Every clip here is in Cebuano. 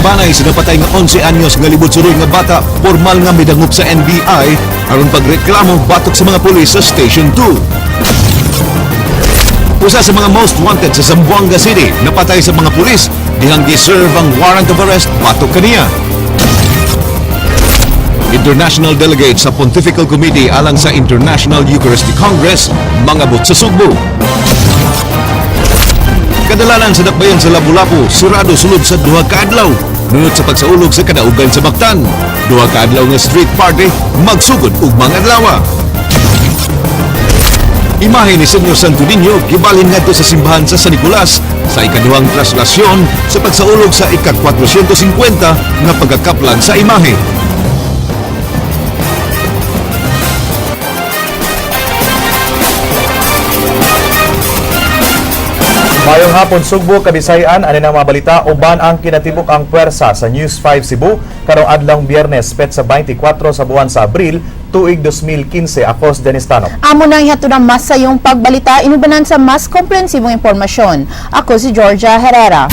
Banay sa napatay nga 11 anyos nga libod suroy nga bata, formal nga midangop sa NBI aron pagreklamo batok sa mga pulis sa Station 2. Usa sa mga most wanted sa Zamboanga City napatay sa mga pulis dihang giserve ang warrant of arrest batok kaniya. International delegate sa Pontifical Committee alang sa International Eucharistic Congress mangabot sa Sugbo. Kadalanan sa dakbayan sa Lapu-Lapu sirado sulod sa 2 ka adlaw nunot sa pagsaulog sa kadaugan sa Mactan. 2 ka adlaw nga street party magsugod ugmang adlaw. Imahe ni Senyor Santo Niño gibalhin ngadto sa simbahan sa San Nicolas sa ikaduhang traslasyon sa pagsaulog sa ika-450 nga pagkakaplag sa imahe. Mayong hapon, Sugbo, Kabisayan, ani ang mga balita uban ang kinatibuk ang puwersa sa News 5 Cebu karong adlawng Biyernes, petsa 24 sa buwan sa Abril, tuig 2015. Ako si Dennis Tanok. Amo nang ihatod ang mas sa iyong pagbalita inubanan sa mas komprehensibong impormasyon. Ako si Georgia Herrera.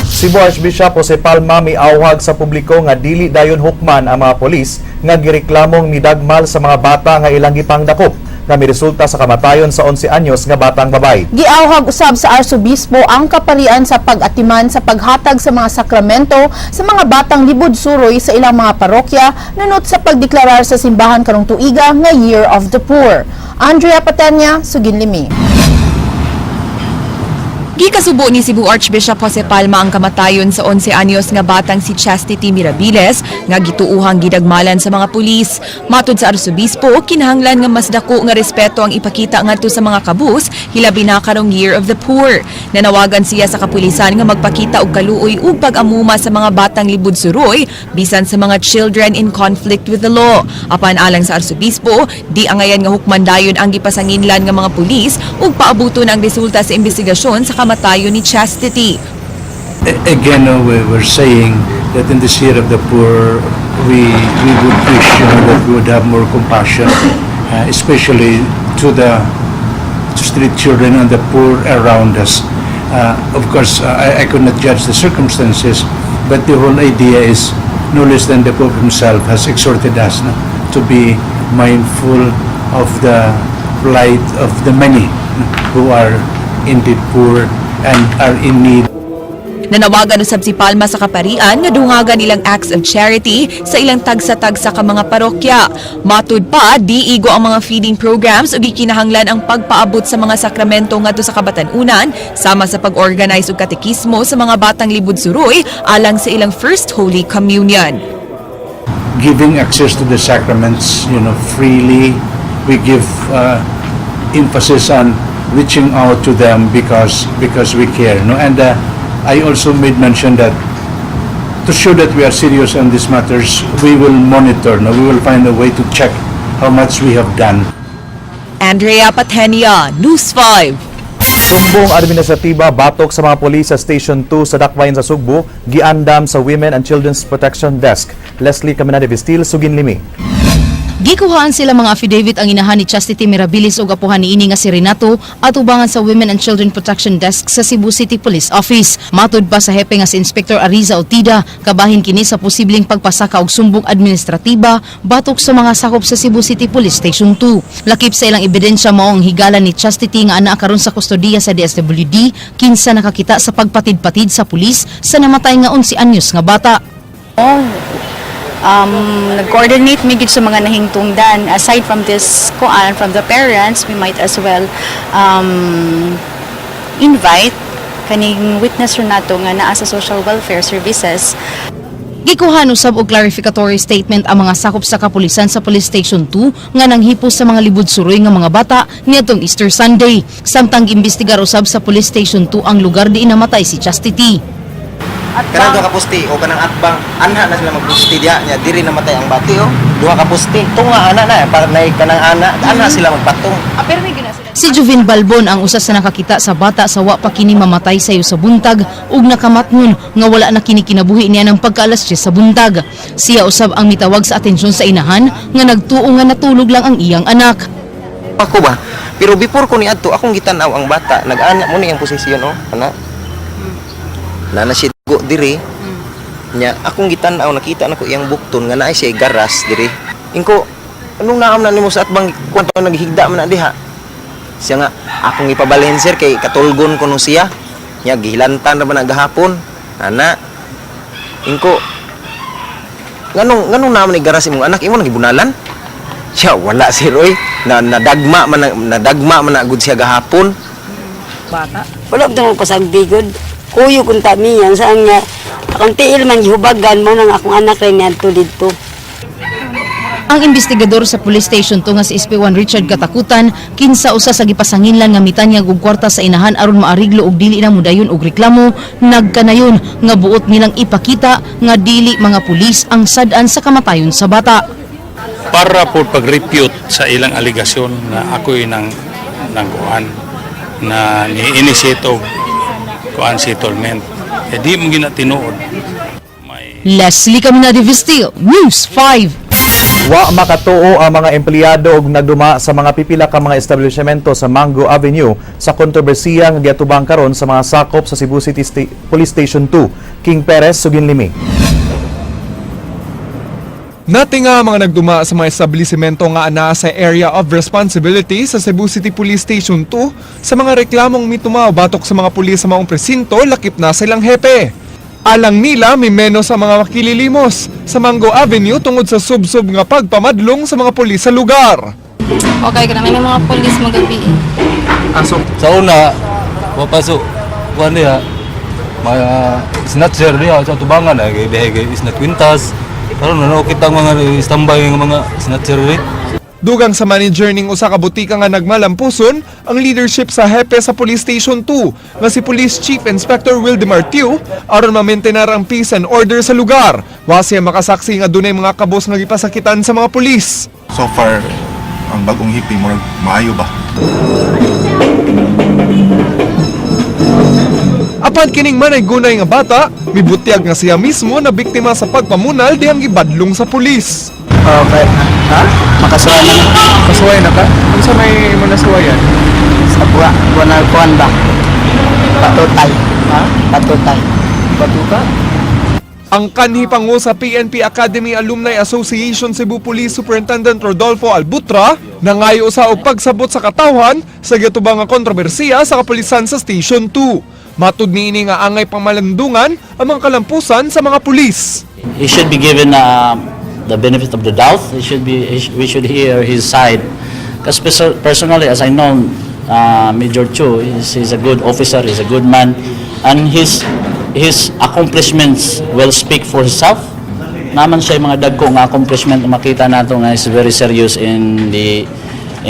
Cebu Archbishop Jose Palma miawhag sa publiko nga dili dayon hukman ang mga polis nga gireklamong midagmal sa mga bata nga ilang gipangdakop nga miresulta sa kamatayon sa 11 anyos nga batang babae. Giawhag usab sa Arsobispo ang kaparian sa pag-atiman sa paghatag sa mga sakramento sa mga batang libod suroy sa ilang mga parokya nunot sa pagdeklarar sa simbahan karong tuiga nga Year of the Poor. Andrea Patenya, Suginlimi. Gikasubo ni Cebu Archbishop Jose Palma ang kamatayon sa 11 anyos nga batang si Chastity Mirabilis nga gituuhang gidagmalan sa mga pulis. Matud sa arsobispo, kinahanglan nga mas dako nga respeto ang ipakita ngadto sa mga kabus, hilabi na karong Year of the Poor. Nanawagan siya sa kapulisan nga magpakita og kaluoy ug pag-amuma sa mga batang libud suroy bisan sa mga children in conflict with the law. Apan alang sa arsobispo, di angayan nga hukman dayon ang gipasanginlan nga mga pulis ug paabuton ang resulta sa investigasyon sa kamatayon ni Chastity. Again, no, we were saying that in this Year of the Poor, we would wish that we would have more compassion, especially to the street children and the poor around us. Of course, I could not judge the circumstances, but the whole idea is no less than the Pope himself has exhorted us, no, to be mindful of the plight of the many, no, who are indeed poor and are in need. Nanawagan usab si Palma sa kaparian nga dungagan ilang acts of charity sa ilang tagsa-tagsa ka mga parokya. Matud pa, di igo ang mga feeding programs ug gikinahanglan ang pagpaabot sa mga sakramento ngadto sa kabatan-unan sama sa pag-organize og katekismo sa mga batang libud suroy alang sa ilang First Holy Communion. Giving access to the sacraments freely. We give emphasis on reaching out to them because we care. No? And I also made mention that to show that we are serious on these matters, we will monitor. No? We will find a way to check how much we have done. Andrea Patenia, News 5. Sumbong administratiba batok sa mga pulis sa Station 2 sa Dakbayan sa Sugbo, giandam sa Women and Children's Protection Desk. Leslie Caminade Vistil, Suginlimi. Gikuhaan sila mga affidavit ang inahan ni Chastity Mirabilis ug apuhan niini nga si Renato atubangan sa Women and Children Protection Desk sa Cebu City Police Office. Matud pa sa hepe nga si Inspector Ariza Otida, kabahin kini sa posibleng pagpasaka og sumbong administratiba batok sa mga sakop sa Cebu City Police Station 2. Lakip sa ilang ebidensya mao ang higala ni Chastity nga anaa karon sa kustodiya sa DSWD, kinsa nakakita sa pagpatid-patid sa pulis sa namatay nga 11 anyos nga bata. Nag-coordinate mi gid sa mga nahingtungdan aside from this kuan from the parents. We might as well invite kaning witness nato nga naa sa social welfare services. Gikuhan usab og clarificatory statement ang mga sakop sa kapulisan sa Police Station 2 nga nanghipos sa mga libud suroy nga mga bata niadtong Easter Sunday. Samtang giimbestigar usab sa Police Station 2 ang lugar diin namatay si Chastity. Kanang duha ka poste o kanang atbang anha na sila magposte diha nya diri namatay ang bati oh. Duha ka poste tunga ana na para nay kanang ana ana sila magpatong. Si Juvin Balbon ang usa sa nakakita sa bata sa wa pa kini mamatay sayo sa buntag ug nakamatngon nga wala na kini kinabuhi niya ng pagkaalas 10 sa buntag. Siya usab ang mitawag sa atensyon sa inahan nga nagtuo nga natulog lang ang iyang anak. Ako ba? Pero before ko ni adto, akong gitan-aw ang bata, nag-ana mo ni ang posisyon oh, ana. Nana siya dugo diri. Nya akong gitan-aw, nakita nako iyang bukton nga naay siya garas diri. Ingko, anong naam na nimo sa atbang kwanto, naghigda man na diha? Siya nga, akong ipabalhin, sir, kay katulgon ko no siya. Nya gihilantan ra man na gahapon. Ana. Ingko, nganong naman ni garas imong anak imo nang gibunalan? Siya, wala, sir, oy. Na nadagma man na gud siya gahapon. Wala ko pasagdigod. Kuyo kung tamiyan saan nga akong tiil man gihubagan mo nang akong anak rin niadto didto. Ang investigador sa police station 2 nga si SP1 Richard Katakutan, kinsa usa sa gipasanginlan nga mitanyag og kwarta sa inahan aron maariglo og dili na modayon og reklamo, nagkanayon nga buot nilang ipakita nga dili mga pulis ang sad-an sa kamatayon sa bata. Para po pag-refute sa ilang aligasyon na ako'y nang kuan na ni-initiate og kuan settlement. Eh di mo gina tinuod. May Leslie Caminade Vestil, News 5. Wa makatuo ang mga empleyado og nagduma sa mga pipila ka mga establishmento sa Mango Avenue sa kontrobersiya nga giatubang karon sa mga sakop sa Cebu City Police Station 2. King Perez, Suginlimi. Natinga mga nagduma sa mga establishmento nga anaa sa area of responsibility sa Cebu City Police Station 2 sa mga reklamong mitumaw batok sa mga pulis sa maong presinto, lakip na silang hepe. Alang nila, may menos sa mga makililimos sa Mango Avenue tungod sa subsob nga pagpamadlong sa mga pulis sa lugar. Okay ka naman may mga pulis magabi. Sa una, wapasok, kuan niya, mga snatcher niya sa tubangan ay kay dihay kay isnat kwintas. Karon ano kita mga standby nga mga snatcher rin. Dugang sa manager ning usa ka butika nga nagmalampuson ang leadership sa hepe sa Police Station 2 nga si Police Chief Inspector Wildemar Tiu aron ma-maintainer ang peace and order sa lugar. Wa siya makasaksi nga dunay mga kabos nga gipasakitan sa mga pulis. So far, ang bagong hippie, murag maayo ba? Apan kining manay gunay nga bata, mibutyag nga siya mismo na biktima sa pagpamunal dihang gibadlong sa pulis. Okay. Ha? Makasuway na. Kasuway na ka? Unsa may imo nasuwayan? Sa buwa, buwa na kuan ba? Patutay. Ha? Patutay. Batuta? Ang kanhi pangu sa PNP Academy Alumni Association Cebu Police Superintendent Rodolfo Albutra nangayo sa og pagsabot sa katawhan sa gitubang nga kontrobersiya sa kapulisan sa Station 2. Matud niini nga angay pamalandungan ang mga kalampusan sa mga pulis. He should be given the benefit of the doubt. He should be. He sh- we should hear his side. Because personally, as I know, Major Chu is a good officer. He's a good man, and his accomplishments will speak for himself. Naman siya yung mga dagko nga accomplishment na makita nato nga is very serious in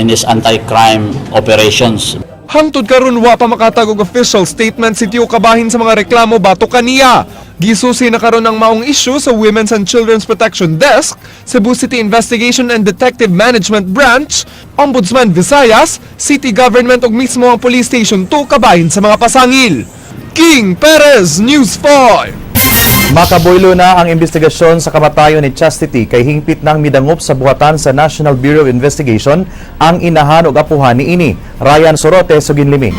his anti-crime operations. Hangtod karon, wa pa makatag og official statement si Tio kabahin sa mga reklamo batok kaniya. Gisusi na karon ang maong issue sa Women's and Children's Protection Desk, Cebu City Investigation and Detective Management Branch, Ombudsman Visayas, City Government ug mismo ang Police Station 2 kabahin sa mga pasangil. King Perez, News 5. Makabuylo na ang investigasyon sa kamatayon ni Chastity kay hingpit nang midangop sa buhatan sa National Bureau of Investigation ang inahan ug apuhan niini. Ryan Sorote, Suginlimi.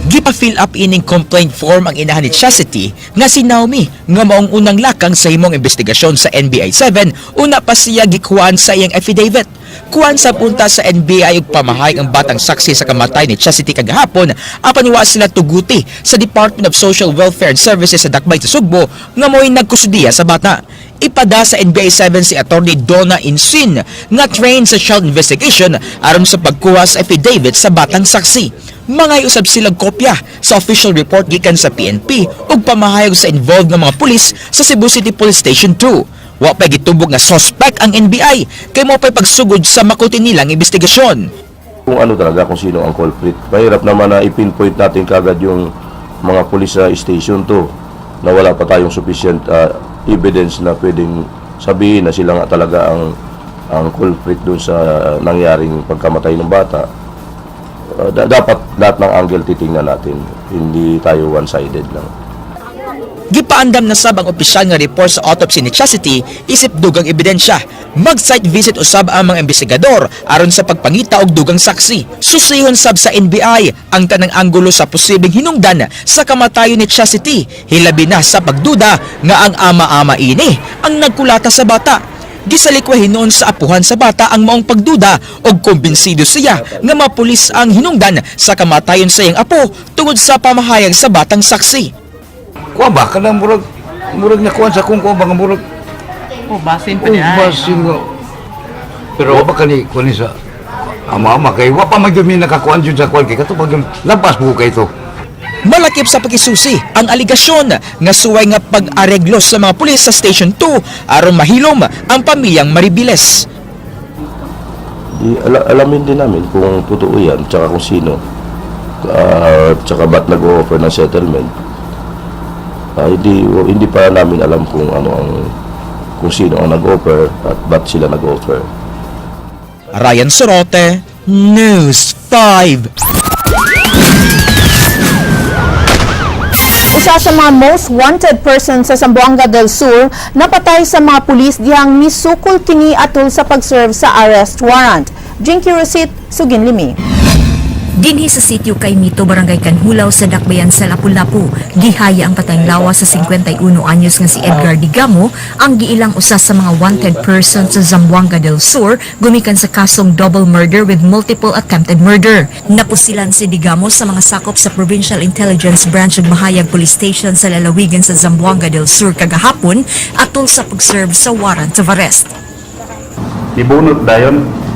Gipa-fill up ining complaint form ang inahan ni Chastity nga si Naomi nga maong unang lakang sa himong investigasyon sa NBI 7 una pa siya gikuan sa iyang affidavit. Kuan sa punta sa NBI ug pamahayag ang batang saksi sa kamatay ni Chastity kagahapon, apan wa sila tuguti sa Department of Social Welfare and Services sa Dakbay sa Sugbo nga mo'y nagkustudiya sa bata. Ipada sa NBI 7 si Attorney Donna Insin nga trained sa child investigation aron sa pagkuha sa affidavit sa batang saksi. Mga usab silang kopya sa official report gikan sa PNP ug pamahayag sa involved nga mga pulis sa Cebu City Police Station 2. Wa pa gitubog nga suspect ang NBI kay mao pa'y pagsugod sa makuti nilang investigasyon. Kung ano talaga, kung sino ang culprit. Mahirap naman na i-pinpoint natin kagad yung mga pulis sa Station 2 na wala pa tayong sufficient evidence na pwedeng sabihin na sila nga talaga ang culprit dun sa nangyaring pagkamatay ng bata. Dapat lahat ng angle titingnan natin, hindi tayo one-sided lang. Gipaandam na sab ang opisyal nga report sa autopsy ni Chastity isip dugang ebidensya. Mag-site visit usab ang mga investigador aron sa pagpangita og dugang saksi. Susihon sab sa NBI ang tanang anggulo sa posibleng hinungdan sa kamatayon ni Chastity, hilabi na sa pagduda nga ang ama-ama ini ang nagkulata sa bata. Gisalikwa hinuon sa apuhan sa bata ang maong pagduda og kumbinsido siya nga mapulis ang hinungdan sa kamatayon sa iyang apo tungod sa pamahayag sa batang saksi. Kuha ba kanang murag murag na kuan sa kung kuha ba nga murag. Oh, basin pa Oh, niya. basin nga. Pero wa ba kani kuan ni sa ama-ama kay wa pa man gyud mi nakakuan jud sa kuan kay kato pag labas mo kay to. Malakip sa pagkisusi ang aligasyon nga suway nga pag-areglo sa mga pulis sa Station 2 aron mahilom ang pamilyang Maribiles. Di, alamin din namin kung totoo yan, tsaka kung sino. Tsaka ba't nag-o-offer ng settlement. Hindi hindi pa namin alam kung ano ang kung sino ang nag-offer at ba't sila nag-offer. Ryan Sorote, News 5. Usa sa mga most wanted person sa Zamboanga del Sur napatay sa mga pulis dihang misukol kini atol sa pag-serve sa arrest warrant. Jinky Rosit, sugin limi. Dinhi sa sitio kay Mito, Barangay Canjulao sa Dakbayan sa Lapu-Lapu, gihaya ang patayng lawas sa 51 anyos nga si Edgar Digamo, ang giilang usa sa mga wanted person sa Zamboanga del Sur gumikan sa kasong double murder with multiple attempted murder. Napusilan si Digamo sa mga sakop sa Provincial Intelligence Branch ug Mahayag Police Station sa lalawigan sa Zamboanga del Sur kagahapon atol sa pag-serve sa warrant of arrest. Ibunot dayon.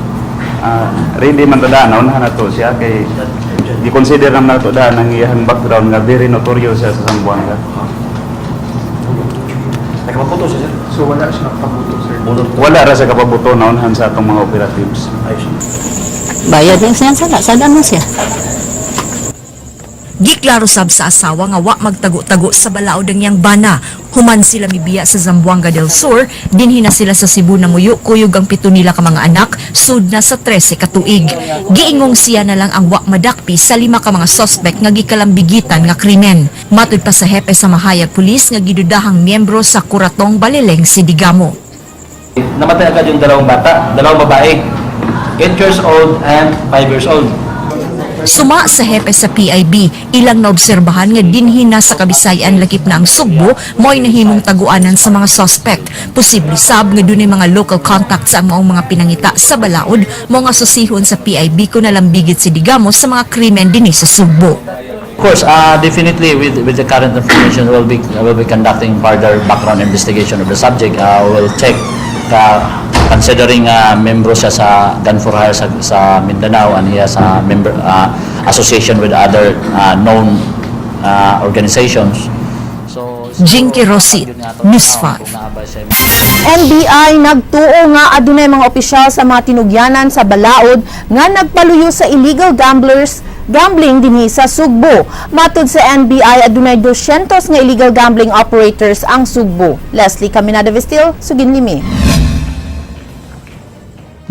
Ready man ta daan, naunahan na to siya kay gi-consider naman nato daan ang iyang background nga very notorious siya sa Zamboanga. Nakapabuto siya, sir? So, wala siya nakapabuto, sir? Wala ra sa kapabuto, naunhan sa atong mga operatives. Bayad lang siya sala, sada man siya. Giklaro sab sa asawa nga wa magtago-tago sa balaod ang iyang bana. Human sila mibiya sa Zamboanga del Sur, dinhi na sila sa Cebu namuyo kuyog ang pito nila ka mga anak, sud na sa 13 ka tuig. Giingong siya na lang ang wa madakpi sa lima ka mga suspect nga gikalambigitan nga krimen. Matud pa sa hepe sa Mahayag Police nga gidudahang miyembro sa Kuratong Baleleng si Digamo. Namatay agad yung dalawang bata, dalawang babae, 8 years old and 5 years old. Suma sa hepe sa PIB, ilang naobserbahan nga dinhi na sa Kabisayan lakip na ang Sugbo mo'y nahimong taguanan sa mga suspect. Posible sab nga dunay mga local contacts ang maong mga pinangita sa balaod mo nga susihon sa PIB kun nalambigit si Digamo sa mga krimen dinhi sa Sugbo. Of course, definitely with the current information, we'll be conducting further background investigation of the subject. We'll check, considering membro siya sa Gun for Hire sa Mindanao and he has a member association with other known organizations. So, Jinky Rosit, News 5. NBI nagtuo nga adunay mga opisyal sa mga tinugyanan sa balaod nga nagpaluyo sa illegal gamblers gambling dinhi sa Sugbo. Matud sa NBI, adunay 200 nga illegal gambling operators ang Sugbo. Leslie Caminada Vestil, sugin limi.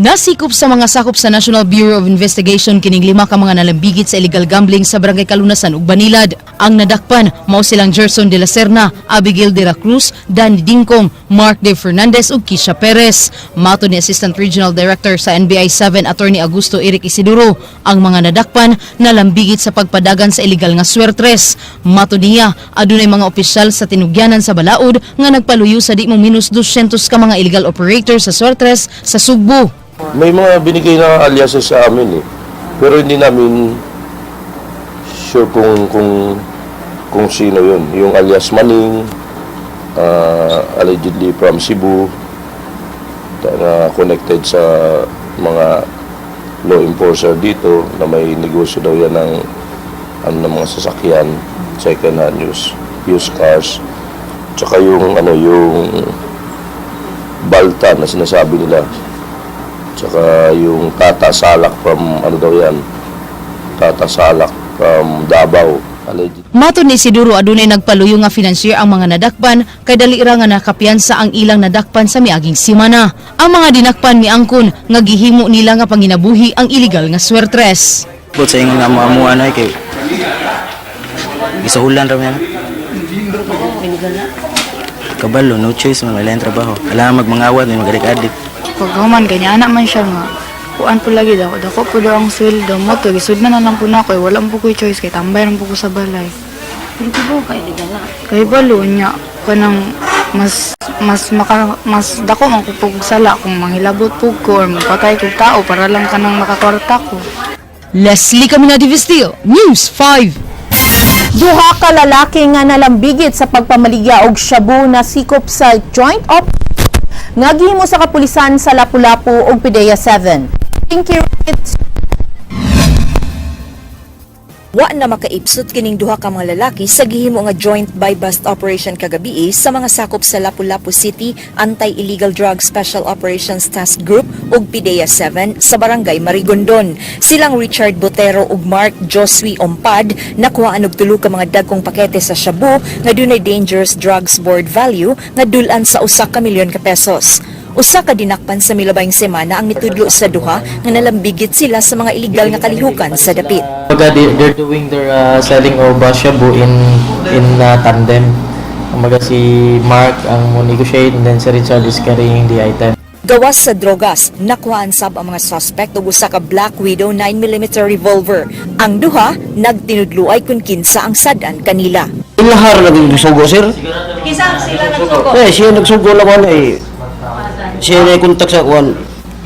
Nasikop sa mga sakop sa National Bureau of Investigation kining lima ka mga nalambigit sa illegal gambling sa Barangay Kalunasan ug Banilad. Ang nadakpan mao silang Gerson de la Serna, Abigail de la Cruz, Danny Dingkong, Mark De Fernandez ug Kisha Perez. Matod ni Assistant Regional Director sa NBI 7, Attorney Augusto Eric Isidoro, ang mga nadakpan nalambigit sa pagpadagan sa illegal nga swertres. Matod niya, adunay mga opisyal sa tinugyanan sa balaod nga nagpaluyo sa di mo minus 200 ka mga illegal operators sa swertres sa Sugbo. May mga binigay na aliases sa amin eh. Pero hindi namin sure kung sino yun. Yung alias Maning, allegedly from Cebu, na connected sa mga law enforcer dito na may negosyo daw yan ng ano, ng mga sasakyan, second hand used cars. Tsaka yung ano yung Balta na sinasabi nila. Tsaka yung Tata Salak from ano daw yan, Tata Salak from Davao. Alleged. Matod ni Isidoro, adunay nagpaluyo nga financier ang mga nadakpan kay dali ra nga nakapiyansa ang ilang nadakpan sa miaging simana. Ang mga dinakpan miangkon nga gihimo nila nga panginabuhi ang illegal nga swertres. Bot sa ingon nga amuan ay kay gisuhulan ra man. Kabalo, no choice man, wala yung trabaho. Alam magmangawat, may magadik-adik. Pag human kanya anak man siya nga kuan po lagi dako dako po daw ang sweldo mo to gisud na lang po na ako eh, wala po ko'y choice kay tambay ran po ko sa balay. Pero ko kay na. Kay balo niya kanang mas mas maka mas dako man ko pug sala kung manghilabot pug ko or magpatay kog tao para lang kanang makakwarta ko. Leslie Caminati Vestil, News 5. Duha ka lalaki nga nalambigit sa pagpamaligya og shabu na sikop sa joint op nga gihimo sa kapulisan sa Lapu-Lapu ug PDEA 7. Thank you. Wa na makaipsot kining duha ka mga lalaki sa gihimo nga joint buy-bust operation kagabi sa mga sakop sa Lapu-Lapu City Anti-Illegal Drug Special Operations Task Group ug PDEA 7 sa barangay Marigondon. Silang Richard Botero ug Mark Josue Ompad nakuhaan og tulo ka mga dagkong pakete sa shabu nga dunay Dangerous Drugs Board value nga dul-an sa 1 ka milyon ka pesos. Usa ka dinakpan sa milabayng semana ang mitudlo sa duha nga nalambigit sila sa mga illegal nga kalihukan sa dapit. Kumbaga, they're doing their selling of shabu in tandem. Kumbaga si Mark ang mo negotiate and then si Richard is carrying the item. Gawas sa drogas, nakuhaan sab ang mga suspect og usa ka Black Widow 9mm revolver. Ang duha nagtinudluay kun kinsa ang sad-an kanila. Ilahar na nagsugo, sir. Kinsa sila nagsugo? Eh, siya nagsugo na kuan eh. Siya na kontak sa kuan.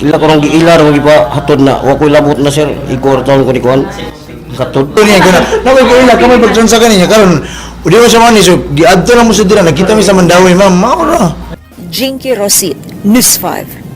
Ila ko rong giilar ko gipa hatod na. Wa ko'y labot na sir. Ikuar taon ko ni kuan. Katod. Niya kana. Nakoy ko ila kamay pagtransa kaniya karon. Udi mo sa man so giadto na mo sa dira nakita mi sa Mandawi, ma'am. Mao ra. Jinky Rosit, News 5.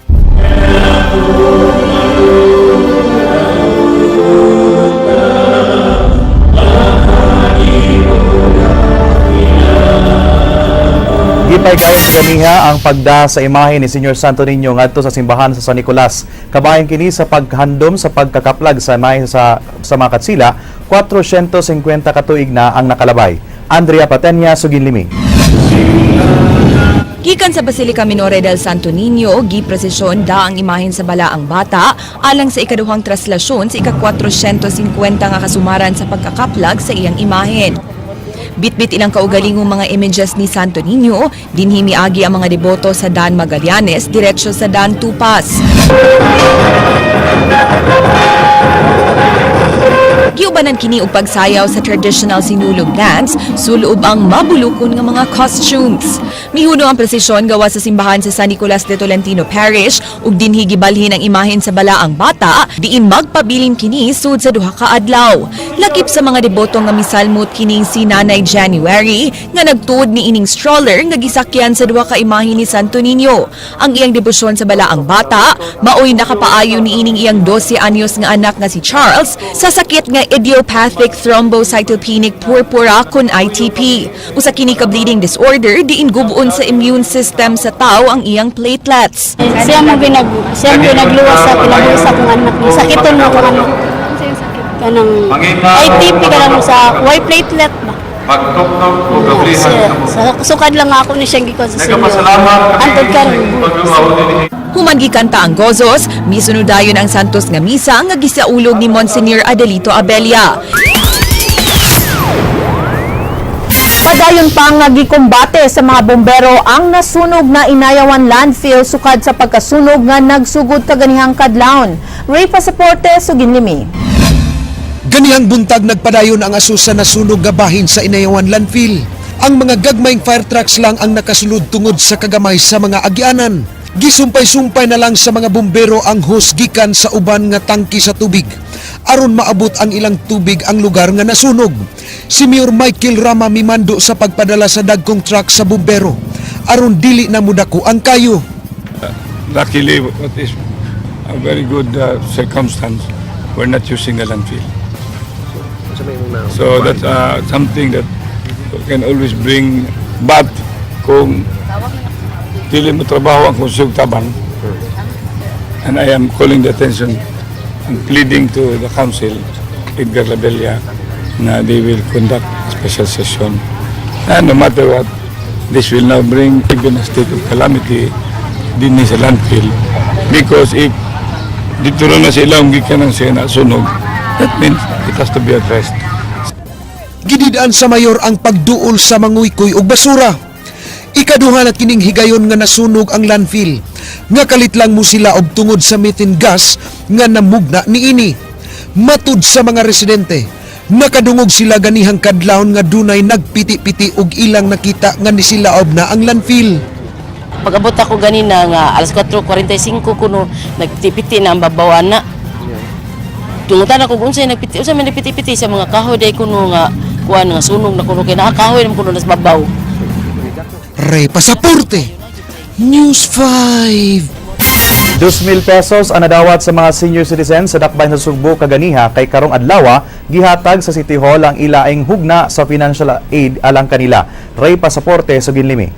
Gipaygayon sa ganiha ang pagda sa imahe ni Senyor Santo Niño ngadto sa simbahan sa San Nicolas. Kabahin kini sa paghandom sa pagkakaplag sa imahe sa mga katsila, 450 ka tuig na ang nakalabay. Andrea Patenya, Suginlimi. Gikan sa Basilica Minore del Santo Niño, gipresisyon da ang imahen sa balaang bata alang sa ikaduhang traslasyon sa ika-450 nga kasumaran sa pagkakaplag sa iyang imahen. Bitbit ilang kaugalingong mga images ni Santo Niño, dinhi miagi ang mga deboto sa Dan Magallanes diretso sa Dan Tupas. Giubanan kini og pagsayaw sa traditional sinulog dance, suloob ang mabulukon nga mga costumes. Mihuno ang presisyon gawa sa simbahan sa San Nicolas de Tolentino Parish ug dinhi gibalhin ang imahen sa balaang bata, diin magpabilin kini sud sa duha ka adlaw. Lakip sa mga deboto nga misalmot kining si Nanay January nga nagtuod ni ining stroller nga gisakyan sa duha ka imahe ni Santo Niño. Ang iyang debosyon sa balaang bata maoy nakapaayo ni ining iyang 12 anyos nga anak nga si Charles sa sakit nga idiopathic thrombocytopenic purpura kun ITP. Usa kini ka bleeding disorder diin gubuon sa immune system sa tao ang iyang platelets. Siya mo ginagluwas sa kinabuhi sa akong anak. Sakiton mo akong anak. Kanang ITP ka sa Y platelet ba? Pagtuktok o Sa, sukad lang ako ni siyang gikon sa senyor. Antod karon. Human gikanta ang gozos, misunod dayon ang Santos nga misa nga gisaulog ni Monsignor Adelito Abella. Padayon pa nga gikombate sa mga bombero ang nasunog na Inayawan landfill sukad sa pagkasunog nga nagsugod kaganihang kadlawon. Ray Pasaporte, Suginlimi. Ganihang buntag nagpadayon ang aso sa nasunog nga bahin sa Inayawan landfill. Ang mga gagmayng fire trucks lang ang nakasulod tungod sa kagamay sa mga agianan. Gisumpay-sumpay na lang sa mga bumbero ang hose gikan sa uban nga tangki sa tubig aron maabot ang ilang tubig ang lugar nga nasunog. Si Mayor Michael Rama mimando sa pagpadala sa dagkong truck sa bumbero aron dili na mudako ang kayo. Luckily, what is a very good circumstance, we're not using the landfill. So that's something that can always bring, but kung dili mo trabaho ang konseho tabang, and I am calling the attention and pleading to the council, Edgar Labella, na they will conduct a special session. And no matter what, this will now bring even a state of calamity din sa landfill. Because if dito na sila ang gikan ng sena sunog, that means it has to be addressed. Gididaan sa mayor ang pagduol sa manguykoy og basura. Ikaduha na kining higayon nga nasunog ang landfill. Nga kalit lang mo sila og tungod sa methane gas nga namugna niini. Matud sa mga residente, nakadungog sila ganihang kadlawon nga dunay nagpiti-piti og ilang nakita nga nisilaob na ang landfill. Pag-abot ako ganina nga alas 4:45 kuno, nagpiti-piti na ang babaw ana. Tungutan ako kung unsay nagpiti, unsa man nagpiti-piti sa mga kahoy day kuno nga kuan nga sunog na kuno kay naa kahoy naman kuno nas babaw. Ray Pasaporte, News 5. 2,000 pesos ang nadawat sa mga senior citizens sa Dakbayan sa Sugbo kaganiha kay karong adlaw gihatag sa City Hall ang ilaing hugna sa financial aid alang kanila. Ray Pasaporte, Suginlimi.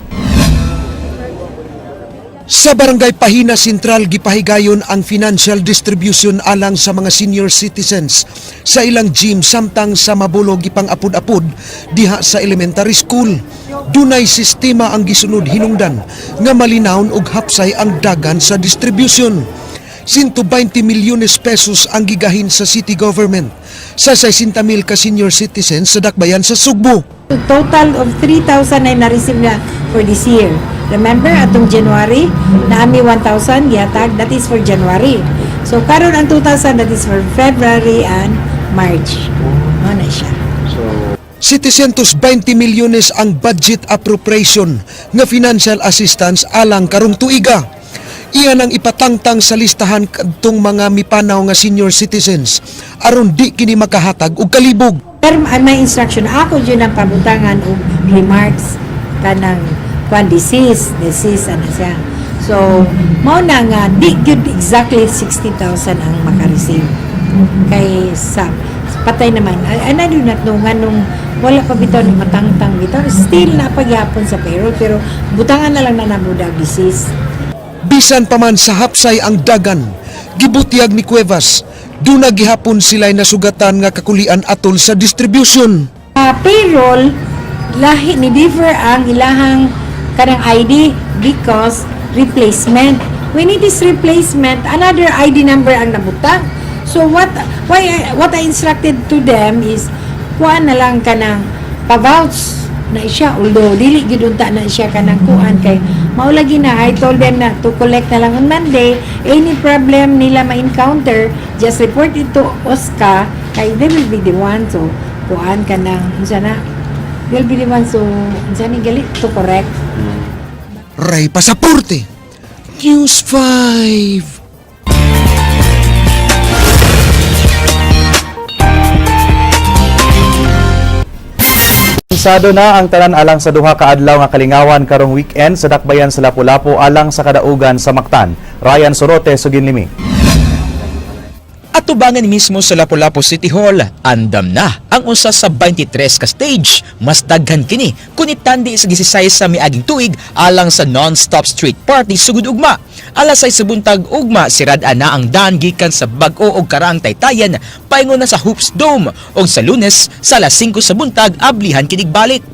Sa Barangay Pahina Central gipahigayon ang financial distribution alang sa mga senior citizens sa ilang gym, samtang sa Mabolo gipang-apod-apod diha sa elementary school. Dunay sistema ang gisunod hinungdan nga malinawon og hapsay ang dagan sa distribution. 120 milyones pesos ang gigahin sa city government sa 60 mil ka senior citizens sa Dakbayan sa Sugbo. Total of 3,000 ay na-receive na for this year. Remember, atong January, naami 1,000 gihatag, that is for January. So, karon ang 2,000, that is for February and March. Mao na siya. 720 milyones ang budget appropriation nga financial assistance alang karong tuiga. Iyan ang ipatangtang sa listahan kadtong mga mipanaw nga senior citizens aron di kini makahatag og kalibog. Pero may instruction ako dyan ang pabutangan og remarks kanang kwan disease, disease ano siya. So, mao na nga di gyud exactly 60,000 ang maka-receive. Kay sa patay naman, and I do not know nganong wala pa bitaw ni matangtang bitaw. Still na pagyapon sa payroll, pero butangan na lang na nabudag disease. Bisan pa man sa hapsay ang dagan, gibutyag ni Cuevas, duna gihapon sila'y nasugatan nga kakulian atol sa distribution. Payroll, lahi ni differ ang ilahang kanang ID because replacement. When it is replacement, another ID number ang nabutang. So what I instructed to them is kuan na lang kanang pa-vouch na siya, although dili gyud unta na siya kanang kuan kay mao lagi na. I told them na to collect na lang on Monday. Any problem nila ma-encounter, just report it to OSCA kay they will be the one to kuan kanang unsa na, will be the one to unsa ni gali to correct. Ray Pasaporte, News 5. Sado na ang tanan alang sa duha ka adlaw nga kalingawan karong weekend sa Dakbayan sa Lapu-Lapu alang sa kadaugan sa Mactan. Ryan Sorote, Suginlimi. Atubangan mismo sa Lapu-Lapu City Hall, andam na ang usa sa 23 ka stage. Mas daghan kini kun itandi sa 16 sa miaging tuig alang sa non-stop street party sugod ugma. Alas 6 sa buntag ugma, sirad na ang daan gikan sa bag-o og karaang Taytayan paingon na sa Hoops Dome, ug sa Lunes sa alas 5 sa buntag ablihan kinig balik.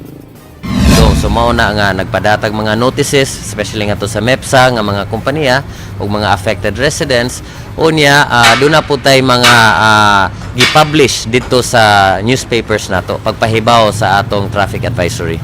So mao na nga nagpadatag mga notices, especially nga to sa MEPSA nga mga kompanya ug mga affected residents. Unya duna po tay mga gi-publish dito sa newspapers nato pagpahibaw sa atong traffic advisory.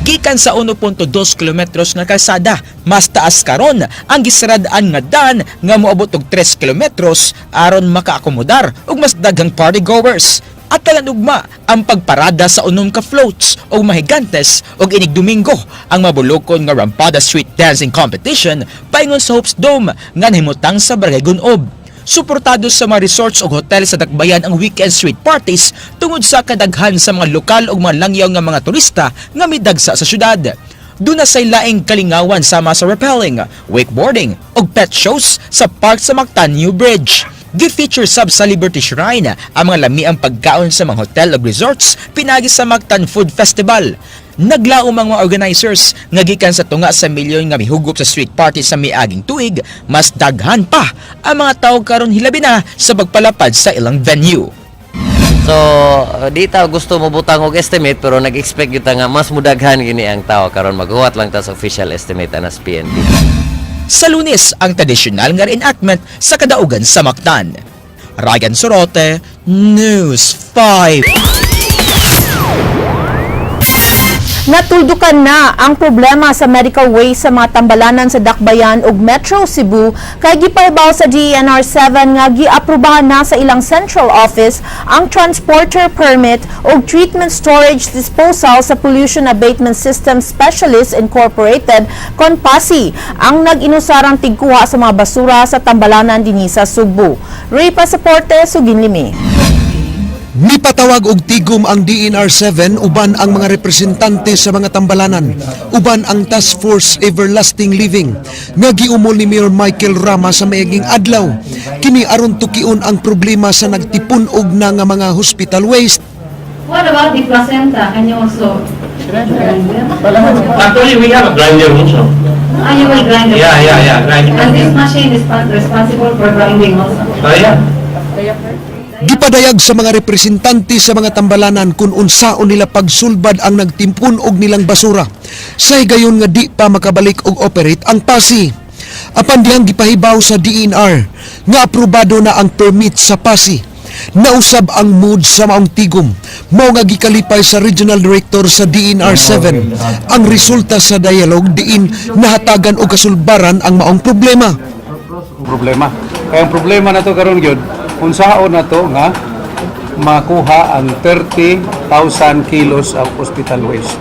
Gikan sa 1.2 kilometros nga kalsada, mas taas karon ang gisirad-an nga daan nga moabot og 3 kilometros aron makaakomodar og mas daghang party goers. At talan ugma ang pagparada sa unom ka floats og mahigantes, og inig Domingo ang mabulokon nga Rampada Street Dancing Competition paingon sa Hoops Dome nga nahimutang sa Barangay Gunob. Suportado sa mga resorts ug hotel sa Dakbayan ang weekend street parties tungod sa kadaghan sa mga lokal ug mga langyaw nga mga turista nga midagsa sa syudad. Duna say laing kalingawan sama sa rappelling, wakeboarding ug pet shows sa park sa Mactan New Bridge. Gi-feature sab sa Liberty Shrine ang mga lamiang pagkaon sa mga hotel ug resorts pinagi sa Mactan Food Festival. Naglaom ang mga organizers nga gikan sa tunga sa milyon nga mihugop sa street party sa miaging tuig, mas daghan pa ang mga tao karon, hilabi na sa pagpalapad sa ilang venue. So di ta gusto mo butang og estimate, pero nag-expect gyud ta nga mas mudaghan gini ang tao karon. Maghuwat lang ta sa official estimate anas PNP. Sa Lunes ang tradisyonal nga reenactment sa kadaugan sa Mactan. Ryan Sorote, News 5. Natuldukan na ang problema sa medical waste sa mga tambalanan sa Dakbayan ug Metro Cebu kay gipahibaw sa DENR 7 nga giaprobahan na sa ilang central office ang transporter permit ug treatment storage disposal sa Pollution Abatement System Specialist Incorporated kon PASI ang nag-inusarang tigkuha sa mga basura sa tambalanan dinhi sa Sugbo. Ray Pasaporte, Suginlimi. Mipatawag og tigom ang DENR 7 uban ang mga representante sa mga tambalanan, uban ang Task Force Everlasting Living nga giumol ni Mayor Michael Rama sa miaging adlaw. Kini aron tukion ang problema sa nagtipun-og na nga mga hospital waste. What about the placenta? Can you also grind them? Actually, we have a grinder also. Ah, you will grind them? Yeah, grind. And this machine is responsible for grinding also? Oh, yeah. Gipadayag sa mga representante sa mga tambalanan kung unsaon nila pagsulbad ang nagtimpun-og nilang basura. Sa higayon nga di pa makabalik og operate ang PASI. Apan dihang gipahibaw sa DENR nga aprobado na ang permit sa PASI. Nausab ang mood sa maong tigom. Mao nga gikalipay sa Regional Director sa DENR 7 ang resulta sa dialogue diin nahatagan og kasulbaran ang maong problema. Problema. Kaya ang problema na to karon gyud, unsaon na to nga makuha ang 30,000 kilos of hospital waste.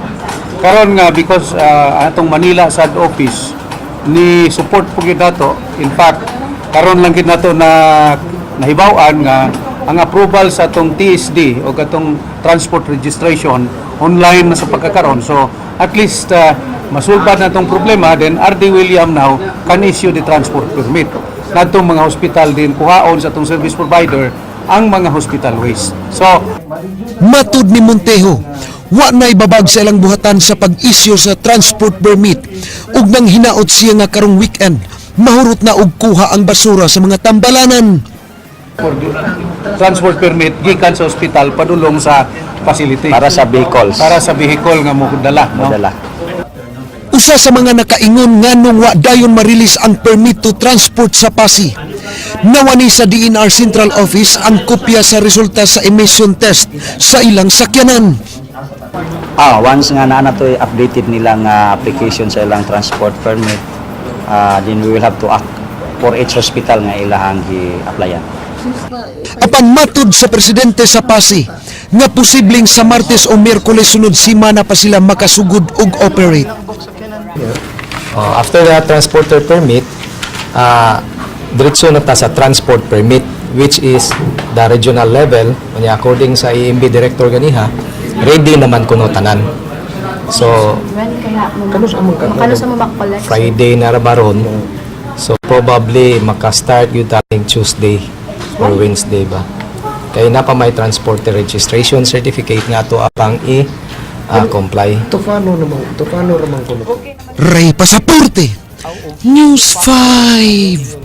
Karon nga because atong Manila sad office ni support po gyud nato. In fact, karon lang gyud nato na nahibaw-an nga ang approval sa atong TSD o katong transport registration online na sa pagkakaron. So at least masulbad na tong problema, then RD William now can issue the transport permit. Natong mga hospital din kuhaon sa atong service provider ang mga hospital waste. So Matud ni Montejo, wa na'y babag sa ilang buhatan sa pag-isyu sa transport permit ug nang hinaot siya nga karong weekend mahurot na og kuha ang basura sa mga tambalanan. For the transport permit gikan sa ospital padulong sa facility. Para sa vehicles. Para sa vehicle nga mo dala, no? Modala. Usa sa mga nakaingon nganong wa dayon ma-release ang permit to transport sa PASI. Nawani sa DENR Central Office ang kopya sa resulta sa emission test sa ilang sakyanan. Once nga naa na to updated nila nga application sa ilang transport permit, then we will have to act for each hospital nga ilahang gi-applyan. Apan matud sa presidente sa PASI nga posibleng sa Martes o Miyerkules sunod semana pa sila makasugod og operate. After the transporter permit, diretso na ta sa transport permit, which is the regional level. Unya, according sa EMB director ganiha, ready naman kuno tanan. So, When kaya mo sa mo makakollect? Friday na ra baron. So probably maka-start yun tayong Tuesday or Wednesday ba. Kay na pa may transporter registration certificate nga to apang i comply. To follow naman, to follow ramang kuno. Ray Pasaporte, News 5.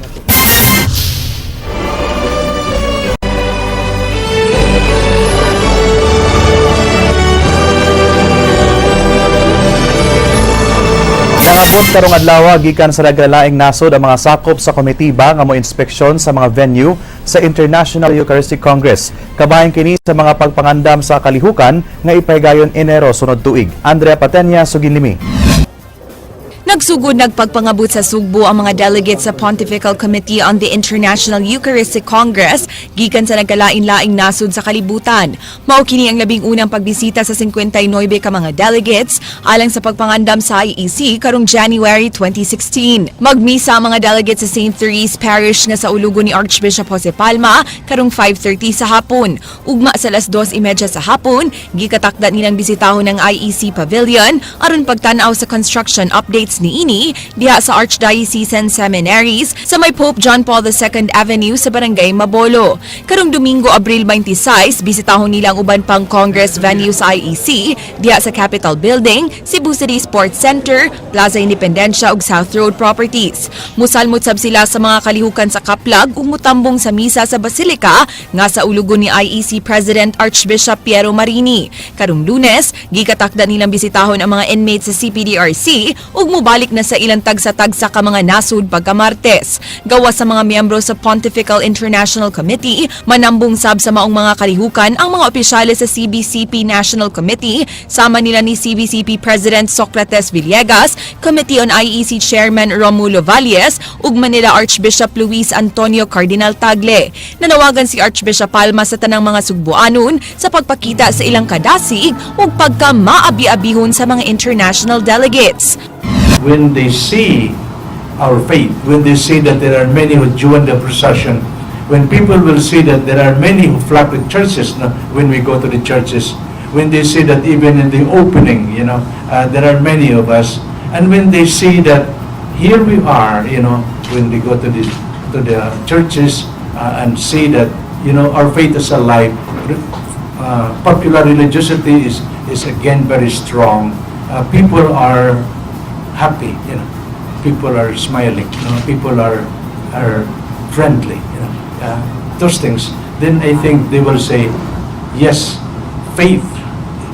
Nangabot karong adlaw gikan sa nagkalaing nasod ang mga sakop sa komitiba nga mo inspeksyon sa mga venue sa International Eucharistic Congress. Kabahin kini sa mga pagpangandam sa kalihukan nga ipahigayon Enero sunod tuig. Andrea Patenya, Suginlimi. Nagsugod nagpagpangabot sa Sugbo ang mga delegates sa Pontifical Committee on the International Eucharistic Congress gikan sa nagkalain-laing nasod sa kalibutan. Mao kini ang 11 pagbisita sa 59 ka mga delegates alang sa pagpangandam sa IEC karong January 2016. Magmisa ang mga delegates sa St. Therese Parish nga sa ulugo ni Archbishop Jose Palma karong 5:30 sa hapon. Ugma sa alas 2:30 sa hapon, gikatakda nilang bisitahon ang IEC Pavilion aron pagtan-aw sa construction updates niini diha sa Archdiocesan Seminaries sa may Pope John Paul II Avenue sa Barangay Mabolo. Karong Domingo, Abril 26, bisitahon nila ang uban pang Congress venue sa IEC diha sa Capitol Building, Cebu Cebu City Sports Center, Plaza Independencia ug South Road Properties. Musalmot sab sila sa mga kalihukan sa Kaplag ug mutambong sa misa sa Basilica nga saulugon ni IEC President Archbishop Piero Marini. Karong Lunes, gikatakda nilang bisitahon ang mga inmates sa CPDRC ug mobalik na sa ilang tagsa-tagsa ka mga nasud pagka Martes. Gawas sa mga miyembro sa Pontifical International Committee, manambong sab sa maong mga kalihukan ang mga opisyales sa CBCP National Committee, sama nila ni CBCP President Socrates Villegas, Committee on IEC Chairman Romulo Valles ug Manila Archbishop Luis Antonio Cardinal Tagle. Nanawagan si Archbishop Palma sa tanang mga Sugbuanon sa pagpakita sa ilang kadasig ug pagka maabi-abihon sa mga international delegates. When they see our faith, when they see that there are many who join the procession, when people will see that there are many who flock the churches, no, when we go to the churches, when they see that even in the opening, there are many of us, and when they see that here we are, when they go to the churches and see that our faith is alive, popular religiosity is again very strong. People are happy. People are smiling, people are friendly, those things. Then I think they will say, "Yes, faith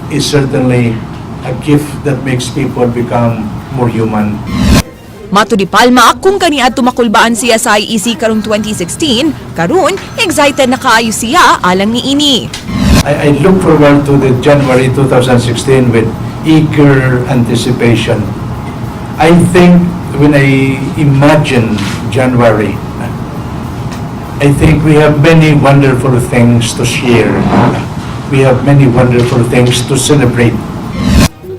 is certainly a gift that makes people become more human." Matud ni Palma, kung kaniadto makulbaan siya sa IEC karong 2016, karon excited na kaayo siya alang niini. I look forward to the January 2016 with eager anticipation. I think when I imagine January, I think we have many wonderful things to share. We have many wonderful things to celebrate.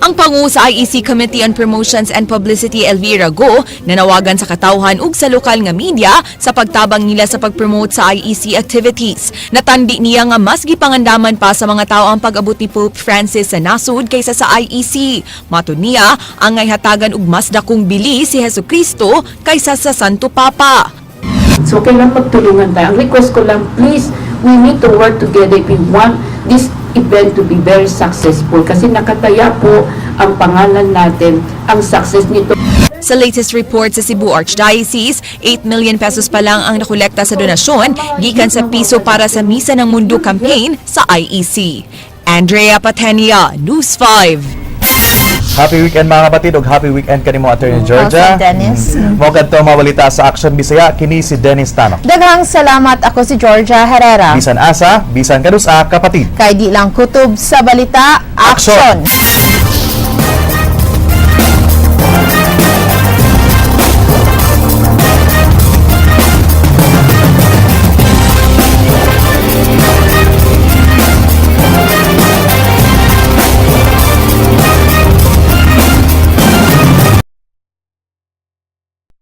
Ang pangu sa IEC Committee on Promotions and Publicity, Elvira Go, nanawagan sa katawhan ug sa lokal nga media sa pagtabang nila sa pag-promote sa IEC activities. Natandi niya nga mas gipangandaman pa sa mga tao ang pag-abot ni Pope Francis sa nasud kaysa sa IEC. Matud niya, angay hatagan og mas dakong bili si Hesus Kristo kaysa sa Santo Papa. So, kailangan magtulungan tayo. Ang request ko lang, please, we need to work together if we want this event to be very successful. Kasi nakataya po ang pangalan natin, ang success nito. Sa latest report sa Cebu Archdiocese, 8 million pesos pa lang ang nakolekta sa donasyon gikan sa Piso para sa Misa ng Mundo campaign sa IEC. Andrea Patenia, News 5. Happy weekend, mga kapatid, ug happy weekend kanimo, Attorney Georgia. Also, Dennis. Mao kadto mga balita sa Action Bisaya, kini si Dennis Tano. Daghang salamat, ako si Georgia Herrera. Bisan asa, bisan kanusa, kapatid. Kay di lang kutob sa balita, action!